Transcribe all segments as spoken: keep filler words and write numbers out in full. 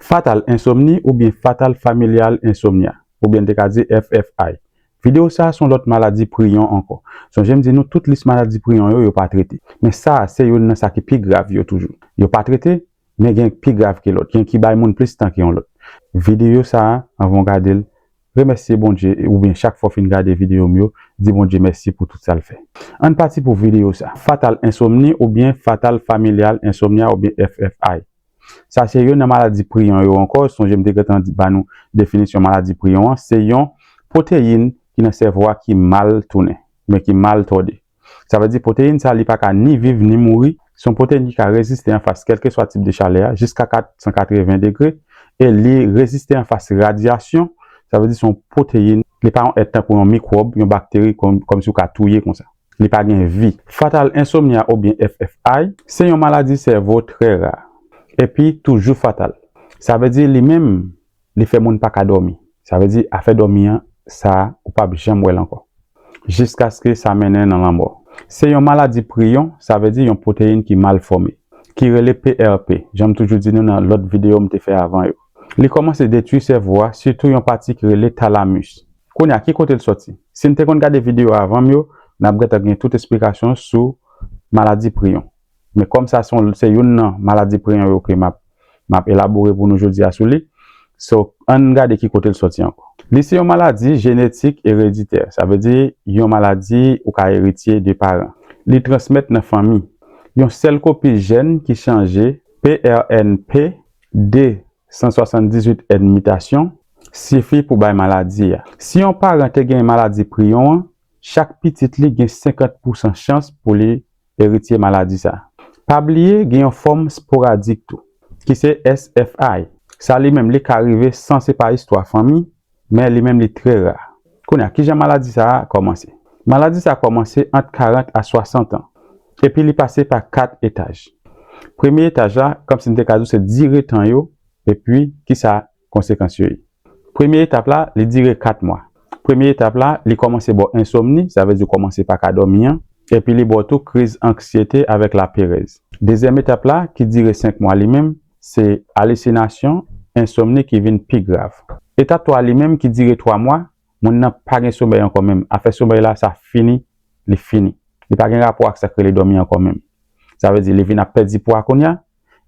Fatal ensomni oubyen fatal familial insomnia, oubyen n te ka di F F I. Videyo sa a se yon lòt maladi priyon ankò. Sonje m di nou tout lis maladi priyon yo, yo pa trete. Men sa a se youn nan sa ki pi grav yo toujou. Yo pa trete, men gen pi grav ke lòt. Gen ki bay moun plis tan ke yon lòt. Videyo sa a, anvan w gade l, remèsye Bondye, oubyen chak fwa w fin gade videyo m yo, di Bondye mèsi pou tout sa l fè. Ann pati pou videyo sa. Fatal ensomni oubyen fatal familial insomnia oubyen F F I. Sa se youn nan maladi priyon yo ankò. Sonje m te gentan di, ba nou definisyon maladi priyon an. Se yon pwoteyin ki nan sèvo a ki mal tounen, men ki mal tòde. Sa vle di pwoteyin sa li pa ka ni viv ni mouri. Se yon pwoteyin ki ka reziste anfas kèlkeswa tip de chalè a, jiska kat san katreven degre, e li reziste anfas radyasyon. Sa vle di se yon pwoteyin, li pa yon èt tankou yon mikwòb, yon bakteri, kòm, kòmsi w ka touye konsa. Li pa gen vi. Fatal insomnia oubyen F F I, se yon maladi sèvo trè ra, epi toujou fatal. Sa vle di li menm, li fè moun pa ka dòmi. Sa vle di afè dòmi an, sa ou p ap janm wè l ankò. Jiskaske sa mennen nan lanmò. Se yon maladi priyon, sa vle di yon pwoteyin ki mal fòme, ki rele P R P, jan m toujou di nou nan lòt videyo m te fè avan yo. Li kòmanse detwi sèvo a, sitou yon pati ki rele talamis. Kounye a, ki kote l sòti? Si n te konn gade videyo avan m yo, n ap gentan gen tout esplikasyon sou maladi priyon. Men kòm sa se yon, se youn nan maladi priyon yo ke m ap, m ap elabore pou nou jodi a sou li. So, ann gade ki kote l sòti ankò. Li se yon maladi jenetik ereditè. Sa vle di yon maladi ou ka eritye de paran. Li transmèt nan fanmi. Yon sèl kopi jèn ki chanje P R N P de san swasanndizuit N mitasyon sifi pou bay maladi a. Si yon paran te gen maladi priyon an, chak pitit li gen senkant pousan chans pou li eritye maladi sa. Pa bliye, gen yon fòm sporadik tou, ki se S F I. Sa li menm, li ka rive san se pa istwa fanmi, men li menm li trè ra. Kounye a, kijan maladi sa a kòmanse? Maladi sa a kòmanse ant karant a swasant an, epi li pase pa kat etaj. Premye etaj la, kòmsi n te ka di w, se dire tan yo, epi kisa konsekans yo ye. Premye etap la, li dire kat mwa. Premye etap la, li kòmanse ba w ensomni, sa vle di w kòmanse pa ka dòmi an, epi li ba w tou kriz anksyete avèk laperèz. Dezyèm etap la, ki dire senk mwa li menm, se alisinasyon, ensomni ki vin pi grav. Etap twa li menm ki dire twa mwa, moun nan pa gen somèy ankò menm. Afè somèy la, sa fini, li fini. Li pa gen rapò ak sa k rele dòmi ankò menm. Sa vle di, li vin ap pèdi pwa kounye a,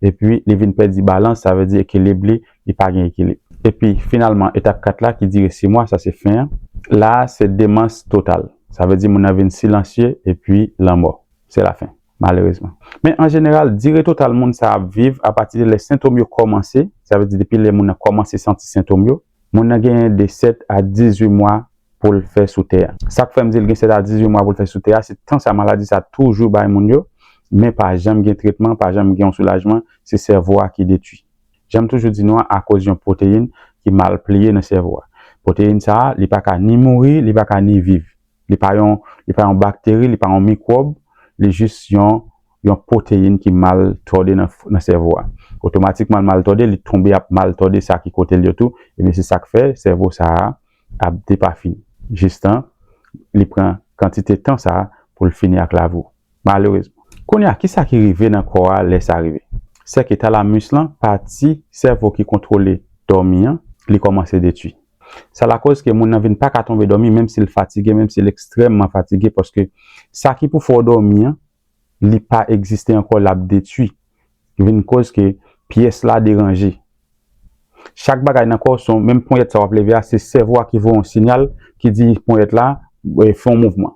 epi li vin pèdi balans, sa vle di ekilib li, li pa gen ekilib. Epi finalman, etap kat la ki dire sis mwa, sa se fen an. La a, se demans total. Sa vle di moun nan vin silansye, epi lanmò. Se lafen, malerezman. Men an jeneral, dire total moun sa ap viv apati de lè sentòm yo kòmanse, sa vle di depi lè moun nan kòmanse santi sentòm yo, moun nan genyen de sèt a dizuit mwa pou l fè sou tè a. Sa k fè m di l gen sèt a dizuit mwa pou l fè sou tè a, se tan sa maladi sa toujou bay moun yo, men pa janm gen tretman, pa janm gen yon soulajman, se sèvo a ki detwi. Jan m toujou di nou an, akoz yon pwoteyin ki mal pliye nan sèvo a. Pwoteyin sa a, li pa ka ni mouri, li pa ka ni viv. Li pa yon, li pa yon bakteri, li pa yon mikwòb, li jis yon, yon pwoteyin ki mal tòde nan, nan sèvo a. Otomatikman, l mal tòde, li tonbe ap mal tòde sa ki kote l yo tou, ebyen se sa k fè sèvo sa a ap depafini. Jistan, li pran kantite tan sa a pou l fini ak lavi w. Malerezman. Kounye a, kisa ki rive nan kò a lè sa rive? Sèke talamis lan, pati sèvo ki kontwole dòmi an, li kòmanse detwi. Sa lakòz ke moun nan vin pa ka tonbe dòmi, menm si l fatige, menm si l ekstrèmman fatige, paske sa ki pou fè w dòmi an, li pa egziste ankò, l ap detwi. Li vin koz ke pyès la deranje. Chak bagay nan kò w, se yon, menm ponyèt sa w ap leve a, se sèvo a ki voye yon siyal ki di ponyèt la, e, fè yon mouvman.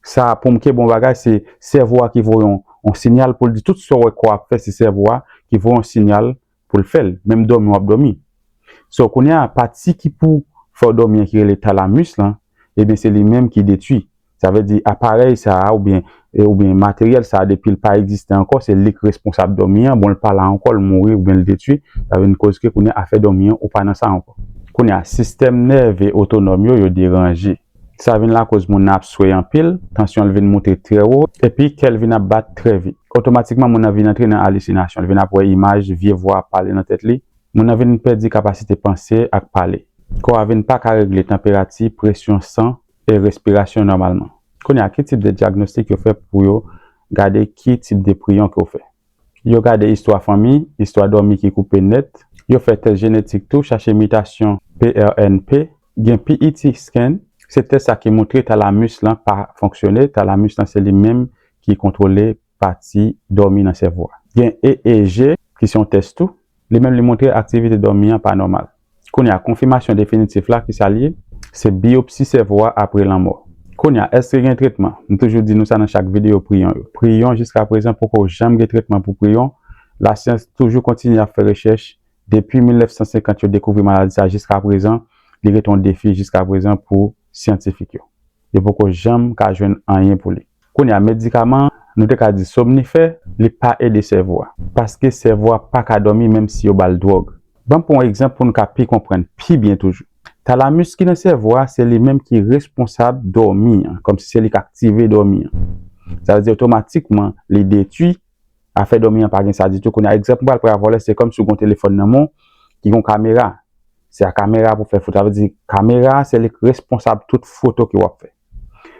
Sa, pou m kenbe yon bagay, se sèvo a ki voye yon, yon siyal pou l di tout sa w wè kò a ap fè, se sèvo a ki voye yon siyal pou l fè l. Menm dòmi w ap dòmi. So, kounye a, pati ki pou fè w dòmi an ki rele talamis lan, ebyen, se li menm ki detwi. Sa vle di, aparèy sa a, oubyen, e, oubyen materyèl sa a, depi l pa egziste ankò, se li k responsab dòmi an. Bon, l pa la ankò, l mouri oubyen l detwi. Sa vin koz ke kounye a, afè dòmi an, ou pa nan sa ankò. Kounye a, sistèm nève otonòm yo, yo deranje. Sa vin lakòz moun nan ap swè anpil, tansyon l vin moute trè wo, epi kè l vin ap bat trè vit. Otomatikman, moun nan vin antre nan alisinasyon, l vin ap wè imaj, vye vwa ap pale nan tèt li. Moun nan vin pèdi kapasite panse ak pale. Kò a vin pa ka regle tanperati, presyon san e respirasyon nòmalman. Kounye a, ki tip de dyagnostik yo fè pou yo gade ki tip de priyon ke w fè? Yo gade istwa fanmi, istwa dòmi ki koupe nèt. Yo fè tès jenetik tou, chache mitasyon P R N P. Gen P E T scan, se tès sa ki montre talamus lan pa fonksyone. Talamus lan se li menm ki kontwole pati dòmi nan sèvo a. Gen E E G, ki se yon tès tou. Li menm li montre aktivite dòmi an pa nòmal. Kounye a, konfimasyon definitif la, ki sa l ye? Se biyopsi sèvo a apre lanmò. Kounye a, èske gen tretman? M toujou di nou sa nan chak videyo priyon yo. Priyon jiska prezan poko janm gen tretman pou priyon. Lasyans toujou kontinye ap fè rechèch. Depi mil nèf san senkant yo dekouvri maladi sa jiska prezan, li rete yon defi jiska prezan pou syantifik yo. Yo poko janm ka jwenn anyen pou li. Kounye a, medikaman, nou te ka di somnifè, li pa ede sèvo a. Paske sèvo a pa ka dòmi menm si yo ba l dwòg. Ban m pran yon egzanp pou nou ka pi konprann, pi byen toujou. Talamus ki nan sèvo a, se li menm ki responsab dòmi an, kòmsi se li k aktive dòmi an. Sa vle di otomatikman, li detwi, afè dòmi an pa gen sa ditou. Kounye a, egzanp m pral pran avè w la, se kòmsi w gen yon telefòn nan men w ki gen yon kamera. Se a kamera pou fè foto. Sa vle di, kamera a, se li k responsab tout foto ke w ap fè.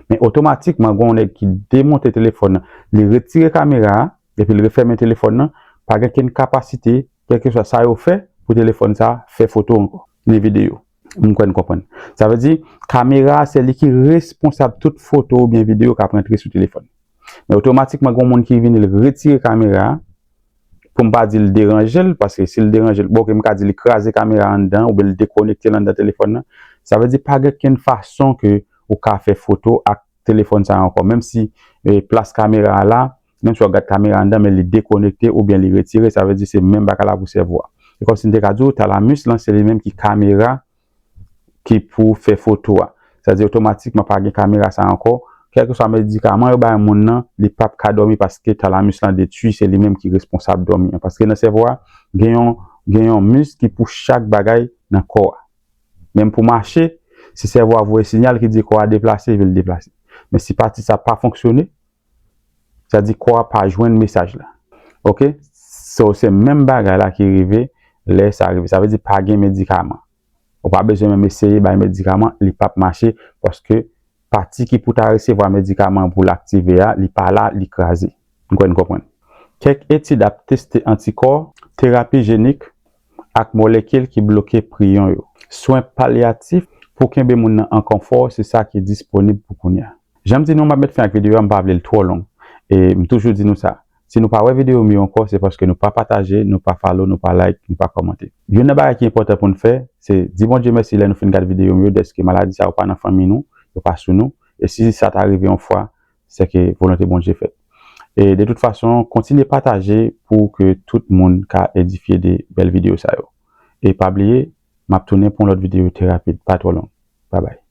Men otomatikman, gen yon nèg ki demonte telefòn nan, li retire kamera a, epi l refèmen telefòn nan, pa gen kenn kapasite, kèlkeswa sa yo fè, pou telefòn sa a fè foto ankò, ni videyo. M kwè n konprann. Sa vle di, kamera a, se li ki responsab tout foto oubyen videyo k ap rantre sou telefòn. Men otomatikman, gen yon moun ki vini, l retire kamera a, pou m pa di l deranje l, paske si l deranje l, bon, oke, m ka di li kraze kamera a anndan, oubyen l dekonekte l anndan telefòn nan. Sa vle di, pa gen kenn fason ke ou ka fè foto ak telefòn sa a ankò. Menm si, eh, plas kamera a la, menm si w ap gad kamera a anndan, men li dekonekte oubyen li retire, sa vle di se menm bagay la pou sèvo a. E kòmsi m te ka di w, talamus lan, se li menm ki kamera ki pou fè foto a. Sa vle di otomatikman pa gen kamera sa ankò. Kèlkeswa medikaman yo bay moun nan, li p ap ka dòmi paske talamus lan detwi, se li menm ki responsab dòmi an. Paske nan sèvo a, gen yon, gen yon misk ki pou chak bagay nan kò a. Menm pou mache, si sèvo a voye siyal ki di kò a deplase, epi l deplase. Men si pati sa pa fonksyone, sa di kò a pa jwenn mesaj la. Oke? So, se menm bagay la ki rive lè sa rive. Sa vle di pa gen medikaman. Ou pa bezwen menm eseye bay medikaman, li p ap mache, paske pati ki pou ta resevwa medikaman pou l aktive a, li pa la, li kraze. M kwè n konprann. Kèk etid ap teste antikò, terapi jenik, ak molekil ki bloke priyon yo. Swen palyatif pou kenbe moun nan an konfò, se sa ki disponib pou kounye a. Jan m di nou, m ap met fen ak videyo a, m pa vle l twò long. E m toujou di nou sa. Si nou pa wè videyo m yo ankò, se paske nou pa pataje, nou pa follow, nou pa like, nou pa kòmante. Youn nan bagay ki enpòtan pou n fè, se di Bondye mèsi lè nou fin gad videyo m yo, dèske maladi sa yo pa nan fanmi nou, yo pa sou nou. E si sa ta rive yon fwa, se ke volonte Bondye fèt. E de tout fason, kontinye pataje pou ke tout moun ka edifye de bèl videyo sa yo. E pa bliye, m ap tounen pou yon lòt videyo trè rapid, pa twò long. Babay.